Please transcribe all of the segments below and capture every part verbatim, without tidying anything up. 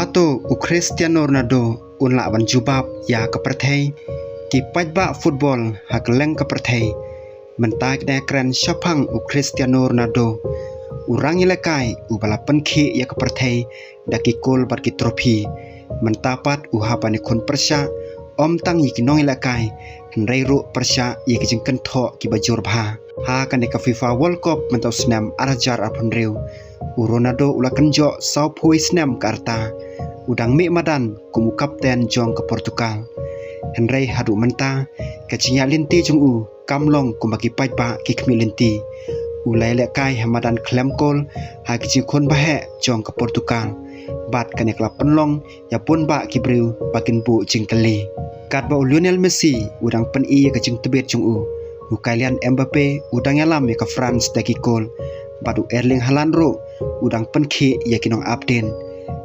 Hato u Cristiano Ronaldo un lah ban jubab ïa ka pyrthei? Ki paidbah football ha kylleng ka pyrthei mynta ki dang kren shaphang u Cristiano Ronaldo, u rangïalehkai uba la pynkhih ïa ka pyrthei da ki kol bad ki trophy. Mynta pat u hap ban ïakhun pyrshah ym tang ïa ki nongïalehkai, hynrei ruh pyrshah ïa ki jingkynthoh kiba jur bha. Ha kane ka FIFA World Cup mynta u snem ar hajar arphew hynriew, u Ronaldo u la kynjoh sawphew snem ka rta. U dang mih madan kum u kapten jong ka Portugal. Hynrei haduh mynta ka jingïaid lynti jong u kam long kumba ki paidbah ki khmih lynti. U la ïalehkai ha madan khlem kol ha ki jingkhun baheh jong ka Portugal. Bad kane ka la pynlong ïa bun bah ki briew ba kin buh jingkylli. Katba u Lionel Messi u dang pyni ïa ka jingtbit jong u, u Kylian Mbappe u dang ïalam ïa ka France da ki kol, bad u Erling Haaland ruh u dang pynkhih ïa ki nongap dien.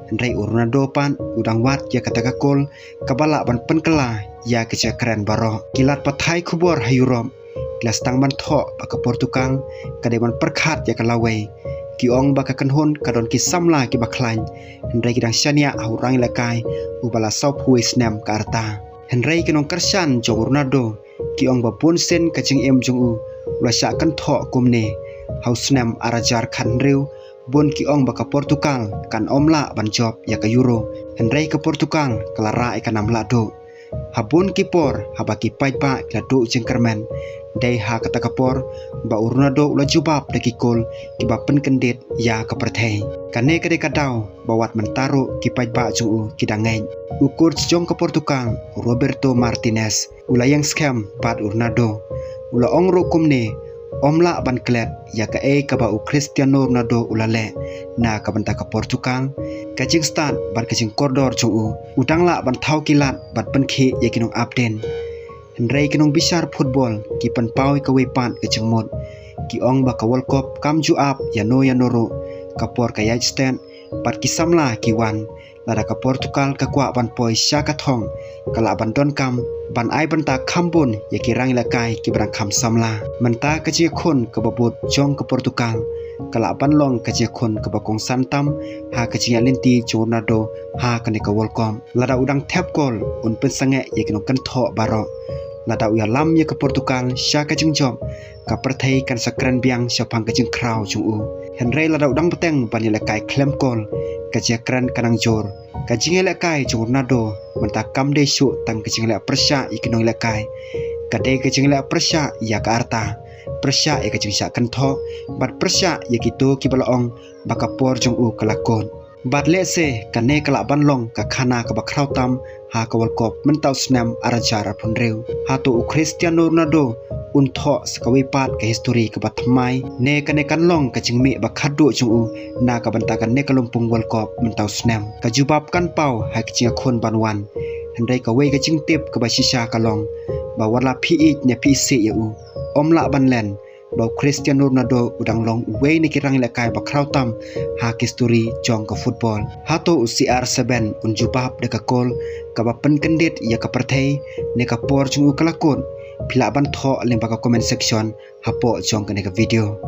Hynrei u Ronaldo pat u dang wad ïa kata ka kol kaba lah ban pynkylla ïa ka jingkren baroh. Ki lad pathai khubor ha Europe ki la sdang ban thoh ba ka Portugal ka dei ban pyrkhat ïa ka lawei. Ki ong ba ka kynhun ka don ki samla kiba khlaiñ, hynrei ki dang shaniah ha u rangïalehkai uba la sawphew snem ka rta. Hynrei ki nongkyrshan jong u Ronaldo ki ong ba bun sien ka jingim jong u u la shah kynthoh kumne. Ha u snem ar hajar khathynriew bun ki ong ba ka Portugal kan ym lah ban jop ïa ka Euro. Hynrei ka Portugal ka la rah ïa ka nam lahduh. Ha bun ki por haba ki paidbah ki la duh jingkyrmen, dei ha kata ka por ba u Ronaldo u la jubab da ki kol kiba pynkyndit ïa ka pyrthei. Kane ka dei ka daw ba wat mynta ruh ki paidbah jong u ki dang ngeit. U coach jong ka Portugal, u Roberto Martinez, u la ïeng skhem bad u Ronaldo. U la ong ruh kumne, ym lah ban klet ïa kaei kaba u Cristiano Ronaldo u la leh na ka bynta ka Portugal. Ka jingstad bad ka jingkordor jong u, u dang lah ban thaw ki lad bad pynkhih ïa ki nongap dien. Hynrei ki nongbishar football ki pynpaw ïa kawei pat ka jingmut. Ki ong ba ka World Cup kam ju ap ïano ïano ruh. Ka por ka ïaid stet bad ki samla ki wan. Lada ka Portugal ka kwah ban poi sha ka thong, ka lah ban donkam ban ai bynta kham bun ïa ki rangïalehkai kiba dang kham samla. Mynta ka jingïakhun kaba bud jong ka Portugal ka lah ban long ka jingïakhun kaba kongsan tam ha ka jingïaid lynti jong u Ronaldo ha kane ka World Cup. Lada u dang thep kol un pynsangeh ïa ki nongkynthoh baroh. Lada u ïalam ïa ka Portugal sha ka jingjop, ka pyrthei kan sa kren biang shaphang ka jingkhraw jong u. Hynrei lada u dang bteng ban ïalehkai khlem kol, ka jingkren ka nang jur. Ka jingïalehkai jong u Ronaldo mynta kam dei shuh tang ka jingleh pyrshah ïa ki nongïalehkai. Ka dei ka jingleh pyrshah ïa ka rta, pyrshah ïa ka jingshah kynthoh bad pyrshah ïa kito kiba la ong ba ka por jong u ka la kut. Bad lehse kane ka lah ban long ka khana kaba khraw tam ha ka World Cup mynta u snem ar hajar arphew hynriew. Hato u Cristiano Ronaldo un thoh sa kawei pat ka histori kaba thymmai, ne kane kan long ka jingmih ba khatduh jong u na ka bynta kane ka lympung World Cup mynta u snem? Ka jubab kan paw ha ka jingïakhun ban wan. Hynrei kawei ka jingtip kaba shisha ka long ba wat la phi ïeit ne phi isih ïa u, ym lah ban len ba u Cristiano Ronaldo u dang long uwei na ki rangïalehkai ba khraw tam ha ka histori jong ka football. Hato u C R seven un jubab da ka kol kaba pynkyndit ïa ka pyrthei ne ka por jong u ka la kut? Phi lah ban thoh lyngba ka comment section hapoh jong kane ka video.